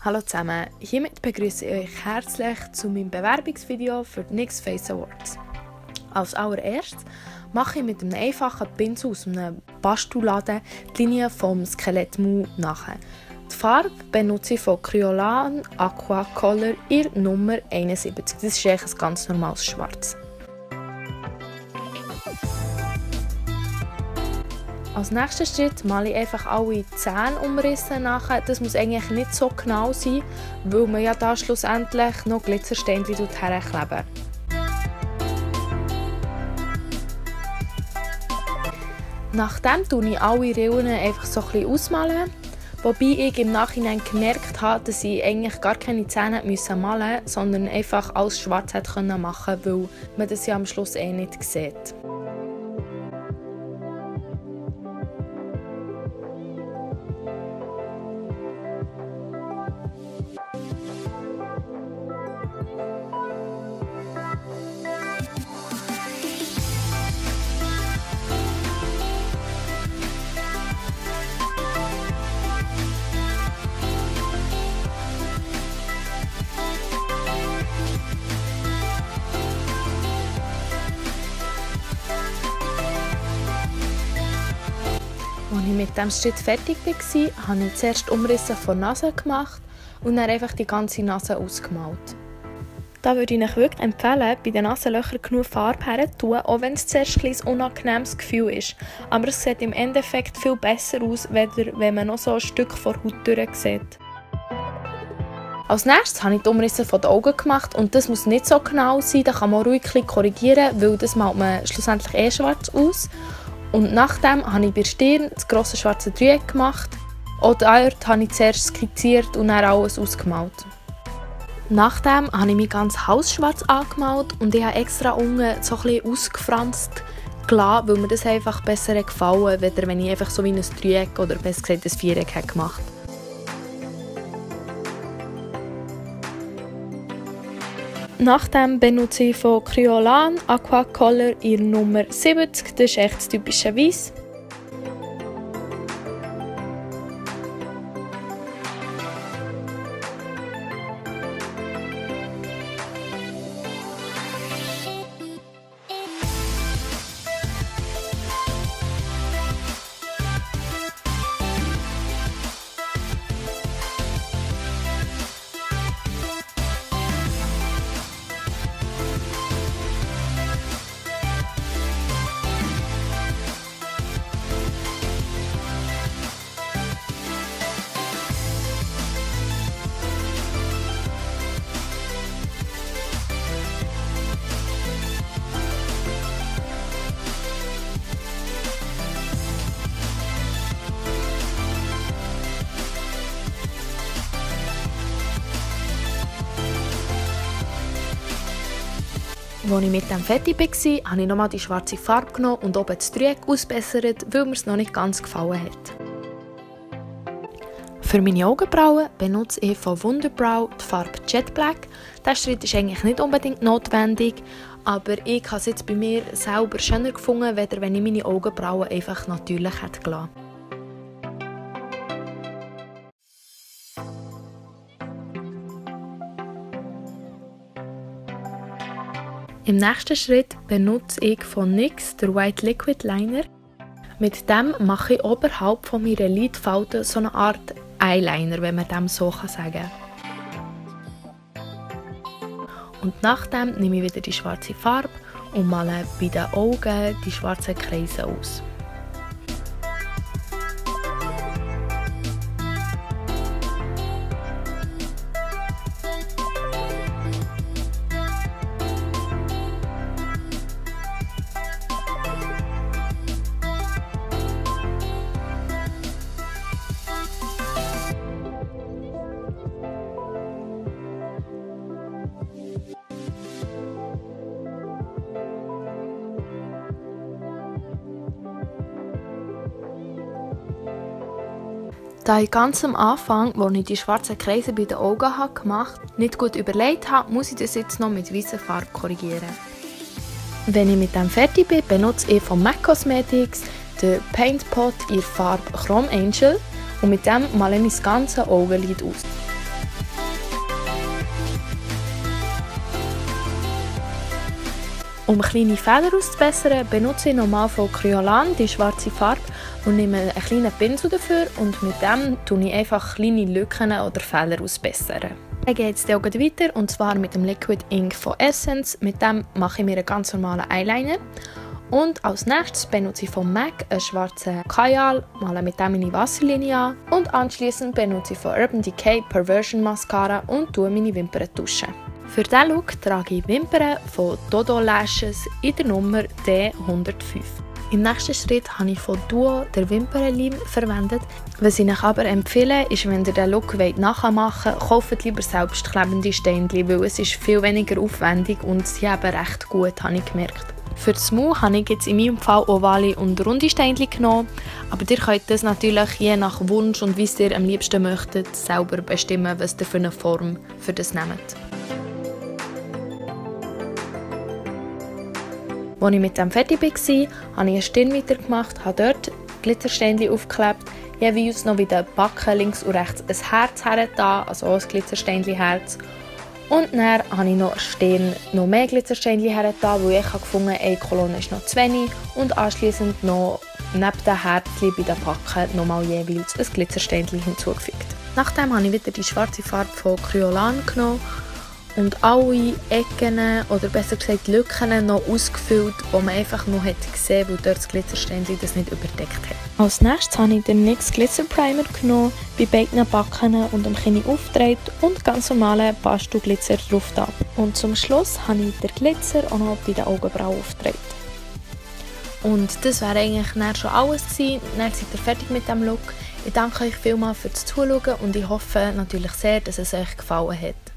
Hallo zusammen, hiermit begrüße ich euch herzlich zu meinem Bewerbungsvideo für die NYX Face Awards. Als allererstes mache ich mit einem einfachen Pinsel aus einem Bastelladen die Linie vom Skelett Mu nach. Die Farbe benutze ich von Kryolan Aqua Color in Nummer 71, das ist eigentlich ein ganz normales Schwarz. Als nächsten Schritt male ich einfach alle Zähnumrisse nach. Das muss eigentlich nicht so genau sein, weil man ja da schlussendlich noch Glitzersteinchen herkleben. Nachdem tue ich alle Rillen einfach so ein bisschen ausmalen, wobei ich im Nachhinein gemerkt habe, dass ich eigentlich gar keine Zähne malen musste, sondern einfach alles schwarz machen konnte, weil man das ja am Schluss nicht sieht. Als ich mit diesem Schritt fertig war, habe ich zuerst Umrisse von der Nase gemacht und dann einfach die ganze Nase ausgemalt. Da würde ich euch wirklich empfehlen, bei den Nasenlöchern genug Farbe herzutun, auch wenn es zuerst ein unangenehmes Gefühl ist. Aber es sieht im Endeffekt viel besser aus, wenn man noch so ein Stück von der Haut durch sieht. Als nächstes habe ich die Umrisse von den Augen gemacht und das muss nicht so genau sein, da kann man ruhig korrigieren, weil das malt man schlussendlich schwarz aus. Und nachdem habe ich bei der Stirn das grosse schwarze Dreieck gemacht. Auch dort habe ich zuerst skizziert und dann alles ausgemalt. Nachdem habe ich mein ganzes Haus schwarz angemalt und ich habe extra unten so ein bisschen ausgefranst gelassen, weil mir das einfach besser gefallen hat, wenn ich einfach so wie ein Dreieck oder besser gesagt ein Viereck gemacht habe. Nachdem benutze ich von Kryolan Aqua Color in Nummer 70, das ist echt das typische Weiss. Als ich mit dem fertig war, habe ich nochmal die schwarze Farbe genommen und oben das Dreieck ausbessert, weil mir es noch nicht ganz gefallen hat. Für meine Augenbrauen benutze ich von Wonderbrow die Farbe Jet Black. Dieser Schritt ist eigentlich nicht unbedingt notwendig, aber ich habe es jetzt bei mir selber schöner gefunden, als wenn ich meine Augenbrauen einfach natürlich hätte gelassen. Im nächsten Schritt benutze ich von NYX den White Liquid Liner. Mit dem mache ich oberhalb von meiner Lidfalte so eine Art Eyeliner, wenn man dem so sagen kann. Und nachdem nehme ich wieder die schwarze Farbe und male bei den Augen die schwarzen Kreise aus. Da ich ganz am Anfang, als ich die schwarzen Kreise bei den Augen gemacht habe, nicht gut überlegt habe, muss ich das jetzt noch mit weißer Farbe korrigieren. Wenn ich mit dem fertig bin, benutze ich von MAC Cosmetics den Paint Pot in der Farbe Chrome Angel und mit dem male ich mein ganzes Augenlid aus. Um kleine Fehler auszubessern, benutze ich normal von Kryolan die schwarze Farbe und nehme einen kleinen Pinsel dafür und mit dem tue ich einfach kleine Lücken oder Fehler ausbessern. Dann geht es dann auch weiter und zwar mit dem Liquid Ink von Essence. Mit dem mache ich mir einen ganz normalen Eyeliner. Und als nächstes benutze ich von MAC einen schwarzen Kajal, male mit dem meine Wasserlinie an. Und anschliessend benutze ich von Urban Decay Perversion Mascara und tue meine Wimpern tuschen. Für diesen Look trage ich Wimpern von Dodo Lashes in der Nummer D105. Im nächsten Schritt habe ich von Duo den Wimpernleim verwendet. Was ich euch aber empfehle, ist, wenn ihr den Look nachmachen wollt, kauft lieber selbstklebende Steinchen, weil es ist viel weniger aufwendig und sie haben recht gut, habe ich gemerkt. Für das Mou habe ich jetzt in meinem Fall ovale und runde Steinchen genommen, aber ihr könnt das natürlich je nach Wunsch und wie ihr am liebsten möchtet, selber bestimmen, was ihr für eine Form für das nehmt. Als ich mit dem fertig war, habe ich eine Stirn weitergemacht, habe dort Glitzersteinchen aufgeklebt, jeweils noch bei den Backen links und rechts ein Herz hergetan, also auch ein Glitzersteinchen-Herz. Und dann habe ich noch eine Stirn noch mehr Glitzersteinchen hergetan, weil ich gefunden habe, eine Kolonne ist noch zu wenig. Und anschliessend noch neben den Herzchen bei den Backen nochmal jeweils ein Glitzersteinchen hinzugefügt. Nachdem habe ich wieder die schwarze Farbe von Kryolan genommen und alle Ecken oder besser gesagt Lücken noch ausgefüllt, die man einfach noch gesehen hätte, weil dort das Glitzersteinchen das nicht überdeckt hat. Als nächstes habe ich den NYX Glitzer Primer genommen, bei beiden Backen und am Kinn aufgedreht und ganz normalen Pastel-Glitzer drauf da. Und zum Schluss habe ich den Glitzer auch noch bei den Augenbrauen aufgedreht. Und das wäre eigentlich dann schon alles gewesen. Dann seid ihr fertig mit dem Look. Ich danke euch vielmals fürs Zuschauen und ich hoffe natürlich sehr, dass es euch gefallen hat.